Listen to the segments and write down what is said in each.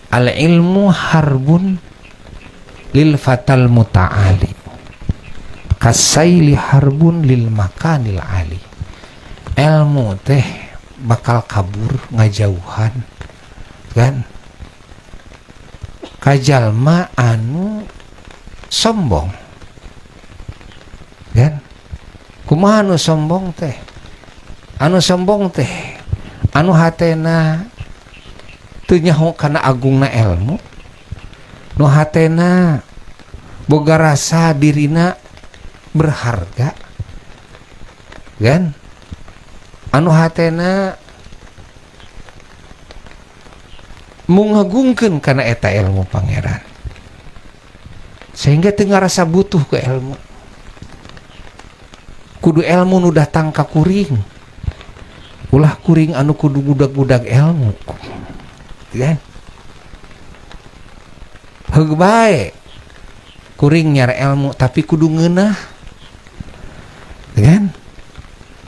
Al ilmu harbun lil fatal muta'ali kasaili harbun lil makanil ali. Ilmu teh bakal kabur ngajauhan kan kajalma anu sombong kan. Kumaha anu sombong teh? Anu sombong teh anu hatena teu nyaho kana agungna ilmu, nu hatena boga rasa dirina berharga kan, anu hatena mengagungkeun kana eta ilmu pangeran sehingga teu ngarasa butuh ke ilmu. Kudu ilmu nu datang ka kuring, ulah kuring anu kudu budak-budak ilmu kan. Heug bae kuring nyara ilmu tapi kudu ngeunah kan,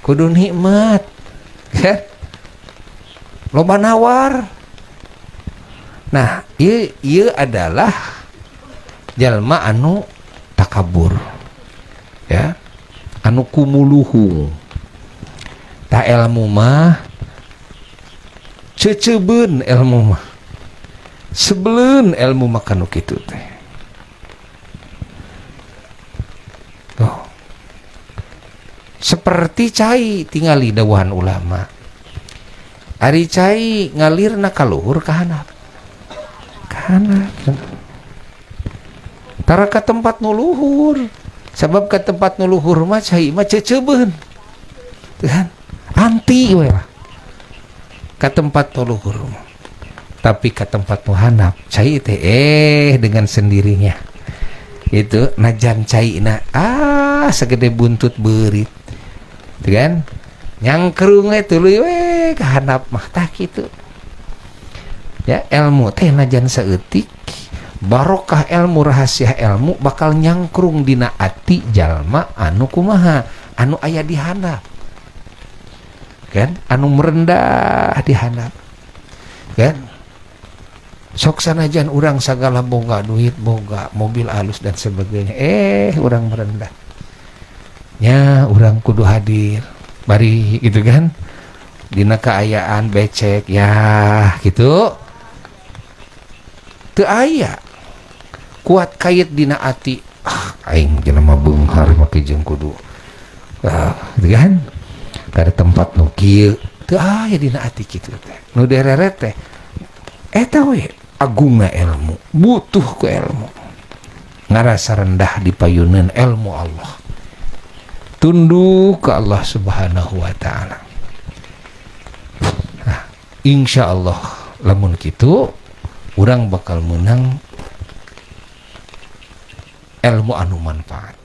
kudu nikmat kan, loba nawar. Nah, ieu adalah jalma anu takabur ya, anu kumuluhung. Ta ilmu mah cecebeun, ilmu mah sebeleun, ilmu mah kanu kitu teh. Tuh. Seperti cai tingali dawuhan ulama. Ari cai ngalirna ka luhur ka handap. Ka handap. Tara ka tempat nu luhur. Sebab ka tempat nu luhur mah cai mah cecebeun. Tuh kan? Anti we lah. Ka tempat nu luhur mah. Tapi ka tempat nu handap cai teh dengan sendirinya. Itu najan caina segede buntut beurit. Tuh kan? Nyangkrung we tuluy we ka handap mah tah kitu. Ya, ilmu teh najan saeutik, barokah ilmu, rahasia ilmu bakal nyangkrung dina ati jalma anu kumaha, anu aya di handap kan, anu merendah di handap kan. Sok sanajan urang sagala boga duit, boga mobil alus dan sebagainya, urang merendah nya, urang kudu hadir bari gitu kan dina kaayaan becek ya gitu. Teu aya kuat kait dina ati, ah aing jelema beunghar make jeung kudu gitu kan kada tempat nu kieu. Teu aya dina ati kitu teh. Nu dereret teh eta we agungna ilmu, butuh ku ilmu, ngarasa rendah di payunan ilmu Allah, tunduk ke Allah Subhanahu wa taala. Nah, insyaallah lamun kitu urang bakal menang ilmu anu manfaat.